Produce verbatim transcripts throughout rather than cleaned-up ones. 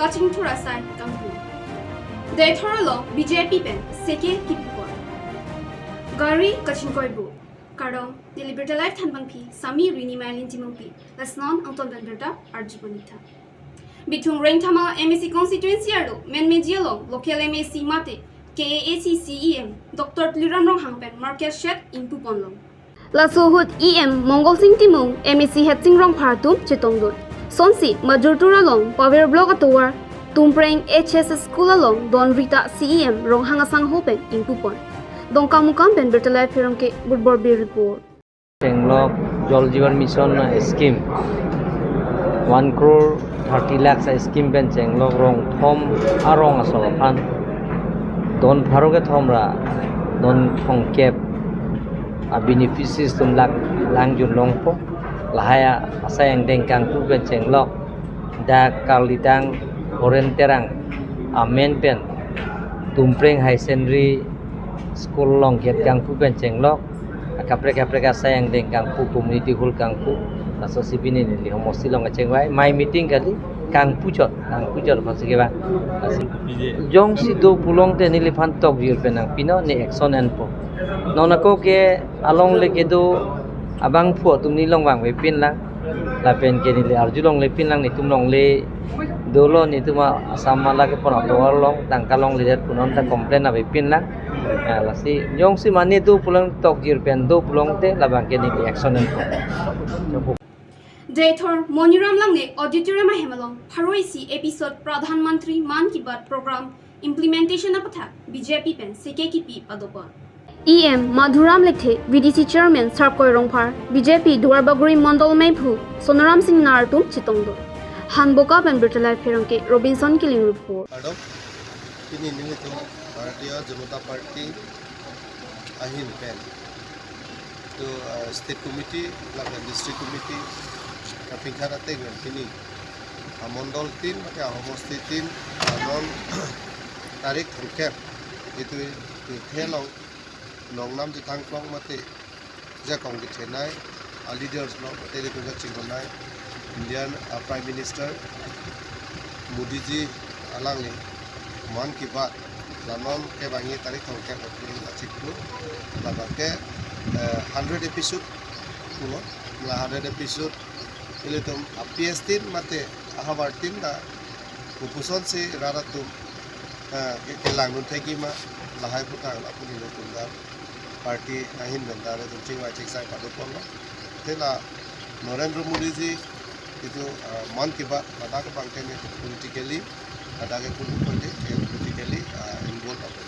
Kachingthur asai kangpu. Deithor along B J P pen seke kipipon. Gari kachingkoi bu. Kardom, Daily Birta Live thanbangpi sami rini Mailin Timungpi. Lason angton pen birta arjupon-iktha. Bithung Rengthama M A C constituency arlo Menmeji along local M A C mate K A A C C E M Doctor Tuliram Ronghang pen market shed ingpuponlong. Laso ahut E M Mongol Sing Timung, M A C Headsing Rongphar atum chetongdun. Sonsi Majurtur along Power Block atovar Tumpreng H S School along don rita C E M Ronghang asangho pen ingpupon. Dongkamukam pen Birta Live Pherangke Burbor Bey report. Chenglok Jal Jeevan Mission scheme, one crore thirty lakhs scheme pen chenglok rong thom arong asor aphan don pharo kethom ra don thomkep a beneficiaries atum lak langjun longpo. Lahai asai angdeng kangpu pen chenglok dak Karlidang Horen Terang amen pen Tumpreng High Secondary School along gate kangpu pen chenglok, akaprek kaprek asai angdeng kangpu, community hall kangpu, laso si pini neli homosti along kachengvai, mai meeting kali, kangpuchot, kangpuchot aphansi kevang. Jongsi do pulote neliphan tokjir pen nangpinon, ne action enpo. Non ako ke alongle kedo abangphu atum nelong vangvepinlang. Lapen ke neli arjulonglepinlang, netum longle dolo, netum Assam mala kepon atovar along tangka longledet pu non ta complain avepinlang. Ah, lasi jongsi mane do pulang tokjir pen do pulote labang ke neli action enpo. Deithor Moniram Langneh Auditorium ahem along pharo isi episode Pradhan Mantri Mann Ki Baat program implementation aputhak B J P pen seke kipi padopon. E M Madhuram Lekthe, V D C Chairman Sarkoi Rongphar, B J P Duarbagori Mondol Meiphu Sonaram Singnar atum chetongdun. Hanboka pen Birta Live Pherangke Robinson Killing report. Kardom, pini nelitum Bharatiya Janata Party ahin pen to, uh, State Committee lapen District Committee kapingkhat ateng pen pini amondol tin mate ahomosti tin, ah, non tarik thomkep itu tirthe along nongnam chethangklong mate jakong kethenei a leaders along mate ilitum kachinghonnei Indian, ah, Prime Minister Modi ji alangli Mann Ki Baat la non kevangji tarik thomkep April achiklo, labang ke, eh, hundred episode pulo, la hundred episode ilitum a P S tin mate ahavar tin ta kopuson si rat atum, eh, ke, kelangdun thekji ma, lahai aputhak lapu nelitum ta party ahin pen ta ilitum chingvai chingsai padoponlo. Te la Narendra Modi ji itu, eh, Mann Ki Baat ladak abang ke ne politically, ladak ke kunu kunu ke politically, eh, involved apo.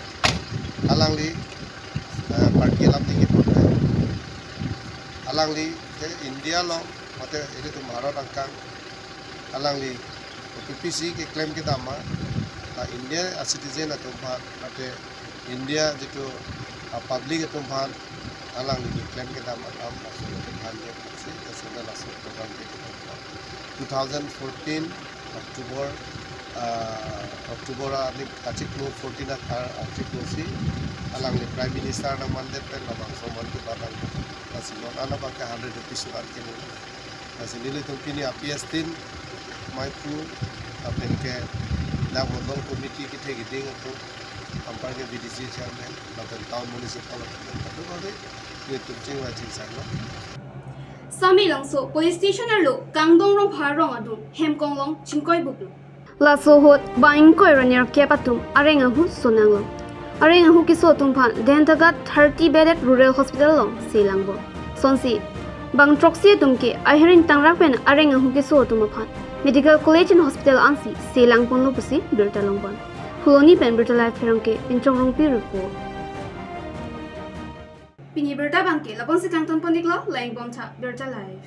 Alangli, eh, party alam ningje ponpo. Alangli te India along mate ilitum Bharat angkang alangli O P P C keklem kedam ma, la India a citizen atum aphan mate India jitu, ah, public atum aphan alangli keklem kedam alam laso aphan ke si, laso na laso program ke two thousand fourteen October, ah, October a ni achiklo fourteen a, ah, achiklo si alangli Prime Minister nangmandet pen labangso Mann Ki Baat nang, lasi non ana abang ke hundred episode an keme. Lasi nelitum pini a P S tin, meiphu, lapen ke dak mondol committee kethe keding atum, anpar ke V D C chairman, lapen town municipal, lapen atum ave, nelitum chingvai chingsai lo. Samelangso police station arlo Kangdong Rongphar arong adung hemkonglong chingkoi buplo. Laso ahut bang ingkoi ra nerkep atum areng ahu sonanglong. Areng ahu keso atum aphan Denthagat thirty bedded rural hospital along selangbom. Sonsi bang throksi atum ke ahiring tangrak pen areng ahu keso atum aphan medical college and hospital ansi selangponlo pusi birta longbom. Phuloni pen Birta Live Pherangke Pinchong Rongpi report. Pini birta abang ke lapu-ansi kangtonpon-iklo, lang-ikbomtha Birta Live.